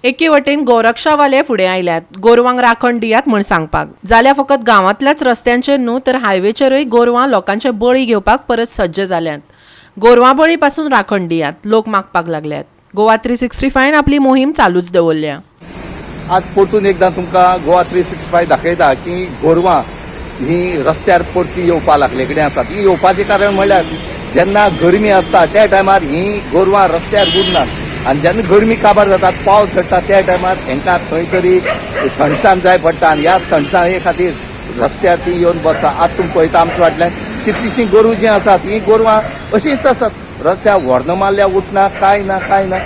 एके वटेन गोरक्षावाले फुडें आयल्यात गोरवांक राखण दियात म्हूण सांगपाक, जाल्यार फकत गांवांतल्याच रस्त्यांचेर न्हू तर हायवेचेरूय गोरवां लोकांचे बळी घेवपाक परत सज्ज जाल्यांत. गोरवां बळी पासून राखण दियात लोक मागपाक लागल्यात. गोवा 365 आपली मोहीम चालूच दवरल्या. आज परतून एकदां तुमकां गोवा 365 दाखयता की गोरवां ही रस्त्यार परती येवपाक लागले कडेन आसात. ही येवपाचें कारण म्हणल्यार जेन्ना गरमी आसता त्या टायमार ही गोरवां रस्त्यार उरनात आनी जेन्ना गरमी काबार जातात, पावस झडटा त्या टायमार हेंकां खंय तरी थंडसाण जाय पडटा आनी ह्या थंडसाणे खातीर रस्त्यार ती येवन बसता. आज तुमी पळयता आमच्या फाटल्यान कितलींशीं गोरवां जीं आसात हीं गोरवां अशींच आसात, रस्त्यार व्हरना मारल्यार उठना, कांय ना कांय ना.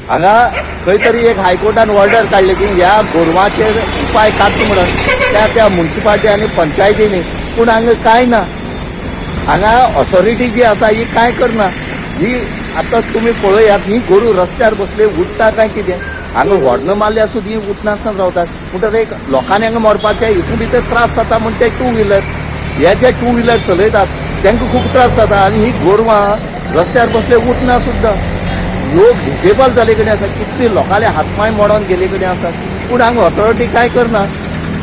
हांगा खंय तरी एक हायकोर्टान ऑर्डर काडली की ह्या गोरवांचेर उपाय काडचो म्हणून त्या त्या मुन्सिपालिटी आनी पंचायतींनी, पूण हांगा कांय ना. हांगा ऑथॉरिटी जी आसा ही कांय करना. ही आतां तुमी पळयात ही गोरू रस्त्यार बसले उठता काय कितें, हांगा हॉर्न मारल्यार सुद्दां ही उठनासतना रावतात. म्हणटकर एक लोकांनी हांगा मरपाचें हितून भितर त्रास जाता म्हण ते टू व्हिलर हे जे टू व्हिलर चलयतात तांकां खूब त्रास जाता आनी ही गोरवां रस्त्यार बसले उठना सुद्दां. लोक डिजेबल जाले कडेन आसा, कितले लोकांले हातपांय मोडोन गेले कडेन आसा, पूण हांगा ऑथॉरिटी कांय करना.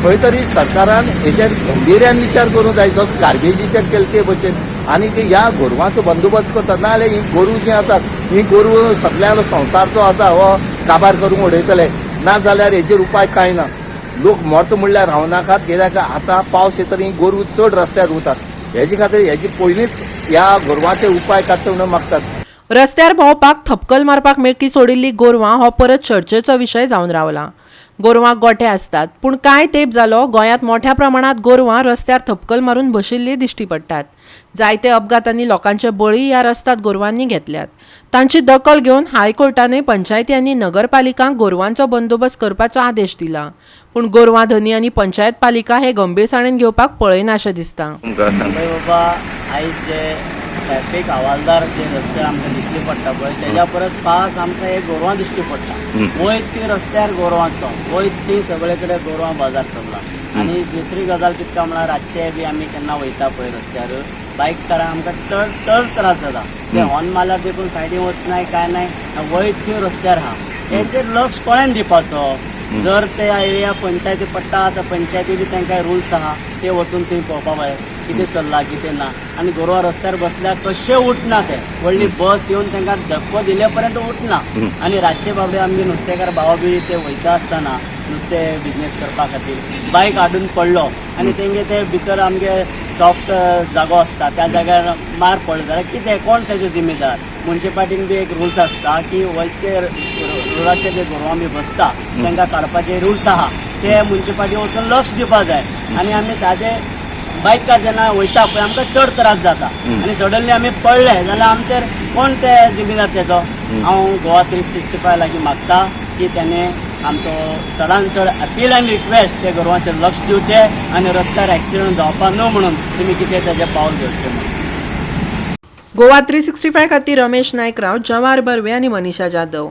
खंय तरी सरकारान हेजेर गंभीर्यान विचार करूंक जाय, जसो गार्बेजीचेर केले ते भशेन, आनी ह्या गोरवांचो बंदोबस्त करतात. नाजाल्यार ही गोरवां जीं आसात ही गोरवां सगळ्यांलो संवसार जो आसा हो काबार करूंक उडयतले, ना जाल्यार हेजेर उपाय कांय ना. लोक मरता म्हणल्यार रावनाकात, कित्याक आतां पावस येतरी ही गोरवां चड रस्त्यार उरतात. हेजे खातीर हेजे पयलींच ह्या गोरवांचेर उपाय काडचो म्हणून मागतात. रस्त्यार भोंवपाक थपकल मारपाक मेळकी सोडिल्ली गोरवां हो परत चर्चेचो विशय जावन रावला. गोरवांक गोठे आसतात, पूण कांय तेंप जालो गोंयांत मोठ्या प्रमाणांत गोरवां रस्त्यार थपकल मारून बशिल्ली दिश्टी पडटात. जायते अपघातांनी लोकांचे बळी ह्या रस्त्यात गोरवांनी घेतल्यात. तांची दखल घेवन हायकोर्टानूय पंचायती आनी नगरपालिकांक गोरवांचो बंदोबस्त करपाचो आदेश दिला, पूण गोरवां धनी आनी पंचायत पालिका हे गंभीरसाणेन घेवपाक पळयना अशें दिसता. तुमकां सांग. पळय बाबा, आयज जे ट्रॅफीक हवालदार जे रस्त्यार आमकां दिश्टी पडटा पळय, तेज्या परस खास आमकां हे गोरवां दिश्टी पडटा. वयत ती रस्त्यार गोरवांचो, वयत ती सगळे कडेन गोरवां बाजार चल्ला. आनी दुसरी गजाल कितें काय म्हळ्यार रातचे बी आमी केन्ना वयता पळय रस्त्यार, बायककारांक आमकां चड चड त्रास जाता. ते हॉर्न मारल्यार देखून सायडीन वचनाय काय नाय, वयत ती रस्त्यार आहा. हेंचेर लक्ष कोणेन दिवपाचो? जर ते एरिया पंचायती पडटा तर पंचायती बी तांकां रुल्स आहा, ते वचून थंय पळोवपा जाय कितें चल्लां कितें ना. आनी गोरवां रस्त्यार बसल्यार कशें उठना, ते व्हडली बस येवन तांकां धक्को दिले पर्यंत उठना. आनी रातचे बाबडे आमगे नुस्तेकार भाव बी ते वयता आसतना नुस्तें बिजनेस करपा खातीर बायक हाडून पडलो आनी तेंगे ते भितर आमगे सॉफ्ट जागो आसता त्या जाग्यार मार पडलो जाल्यार कितें, कोण तेजो जिम्मेदार? मुन्सिपालिटीन बी एक रुल्स आसता की वयते रोडाचेर जे गोरवां बी बसता तांकां काडपाचे रुल्स आहा, ते मुन्सिपालिटी वचून लक्ष दिवपा जाय. आनी आमी सादे बायकार जेन्ना वयता पळय आमकां चड त्रास जाता आनी सडनली आमी पडले जाल्यार आमचेर कोण ते जिम्मेदार तेजो? हांव गोवा 365 लागीं मागता की तेणे आमचो चडान चड अपील आनी रिक्वेस्ट, ते गोरवांचेर लक्ष दिवचें आनी रस्त्यार एक्सिडंट जावपा न्हू म्हणून तुमी कितें तेजें पावल घेवचें म्हणून. गोवा 365 खातीर रमेश नायक राव, जवाहर बर्वे आनी मनीषा जाधव.